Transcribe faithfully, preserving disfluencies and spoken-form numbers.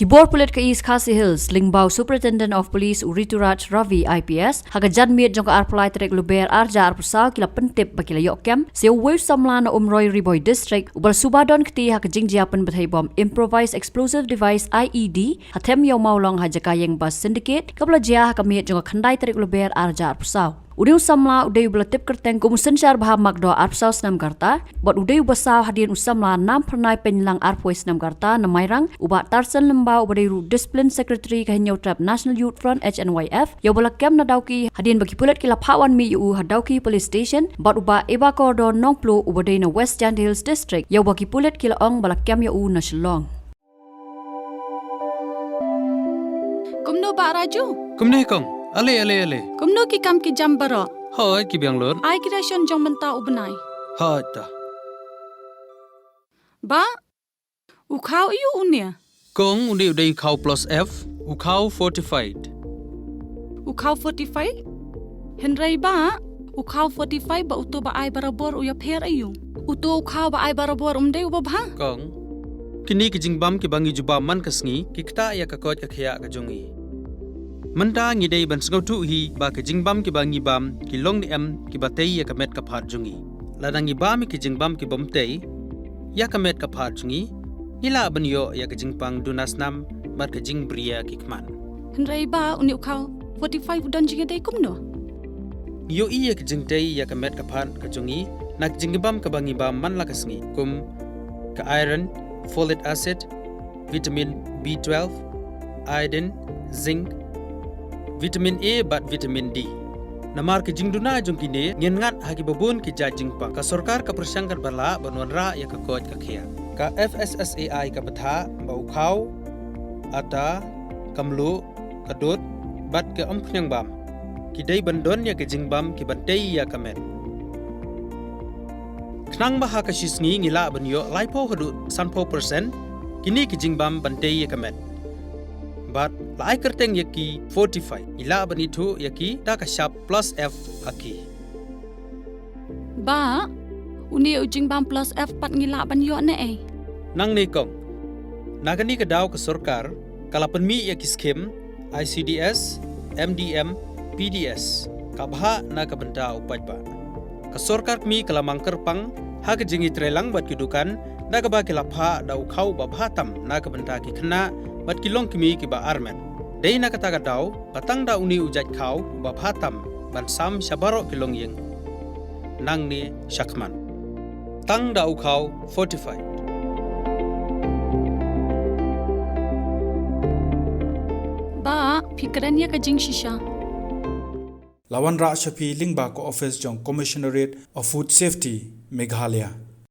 Ki bor pulit ka East Khasi Hills lyngba u Superintendent of Police u Rituraj Ravi I P S, ha ka janmiet jong ka arphew lai tarik Lber arhajar arphew saw ki la pyntip ba ki la ïoh kem sa uwei u samla na Umroi Ri Bhoi District uba la suba don kti ha ka jingjia pynbthei bom improvised explosive device I E D ha them ïa u mawlong ha jaka ïeng bus syndicate kaba la jia ha ka miet jong ka khyndai tarik Lber arhajar arphew saw. U dei u samla u dei uba la tip kyrteng kum u Synshar Bha Makdoh, arphew saw snem ka rta, bad u dei uba saw hadien u samla Namphyrnai Pynlang, arphew snem ka rta, na Mairang, u Bah Tarsen Lyngba uba dei ruh Discipline Secretary ka Hynñiewtrep National Youth Front, H N Y F, ïa uba la kem na Dawki hadien ba ki pulit ki la phah wan mih ïa u ha Dawki Police Station, bad u Bah Eba Kordor Nongpluh uba dei na West Jaintia Hills District ïa uba ki pulit ki la ong ba la kem ïa u na Shillong. Kumno Bah Raju? Kumne kong. Ale, ale, ale. Kumno ki kam ki jam baroh? Hooid, ki biang lut. Ai ki ration jong mynta u bnai. Hooid ta. Bah, u khaw aiu une? Kong, une u dei u khaw plus F, u khaw fortified. U khaw fortified? Hynrei Bah, u khaw fortified bad uto ba ai barabor u ïapher aiu? Uto u khaw ba ai barabor um dei uba bha? Kong, kine ki jingbam kiba ngi jubab man ka sngi ki ktah ïa ka koit ka khiah ka jong ngi. Mynta ngi dei ban sngewthuh hi ba ki jingbam kiba ngi bam ki long ne em kiba tei ïa ka met ka phad jong ngi. Lada ngi bam ïa ki jingbam kibym tei ïa ka met ka phad jong ngi, ngi lah ban ïoh ïa ka jingpang duna snam bad ka jingbriew ki khmat. Hynrei Bah, une u khaw fortified u don jingïadei kumno? Ngi ïohi ïa ka jingtei ïa ka met ka phad ka jong ngi na ka jingbam kaba ngi bam man la ka sngi, kum ka iron, folic acid, vitamin B twelve, iodine, zinc, vitamin A bad vitamin D. Namar ka jingduna jong kine, ngin ngat ha kiba bun ki jait jingpang. Ka sorkar ka pyrshang katba lah ban wanrah ïa ka koit ka khiah. Ka F S S A I ka bthah ba u khaw, ata, ka mluh, ka dud bad ka umkhniang bam ki dei ban don ïa ka jingbam kiban tei ïa ka met. Khnang ba ha ka shi sngi ngi lah ban ïoh laiphew haduh sanphew percent kine ki jingbam ban tei ïa ka met. Bad la ai kyrteng ïa ki fortified, ngi lah ban ithuh ïa ki da ka shap plus F ha ki. Bah, une u jingbam plus F pat ngi lah ban ïoh ne ei? Nangne kong, na kane ka daw ka sorkar ka la pynmih ïa ki skhim I C D S, M D M, P D S, ka bhah na ka bynta u paidbah. Ka sorkar kmie ka la mang kyrpang ha ka jingïatreilang bad ki dukan da kaba ki la phah da u khaw ba bha tam na ka bynta ki khynnah bad ki longkmie kiba armet. Dei na kata ka daw ba tang da une u jait khaw ba bha tam ban sam sha baroh ki longïing nangne shakhmat. Tang da u khaw fortified. Bah, phi kren ïa ka jingshisha. La wanrah sha phi lyngba ka office jong Commissionerate of Food Safety, Meghalaya.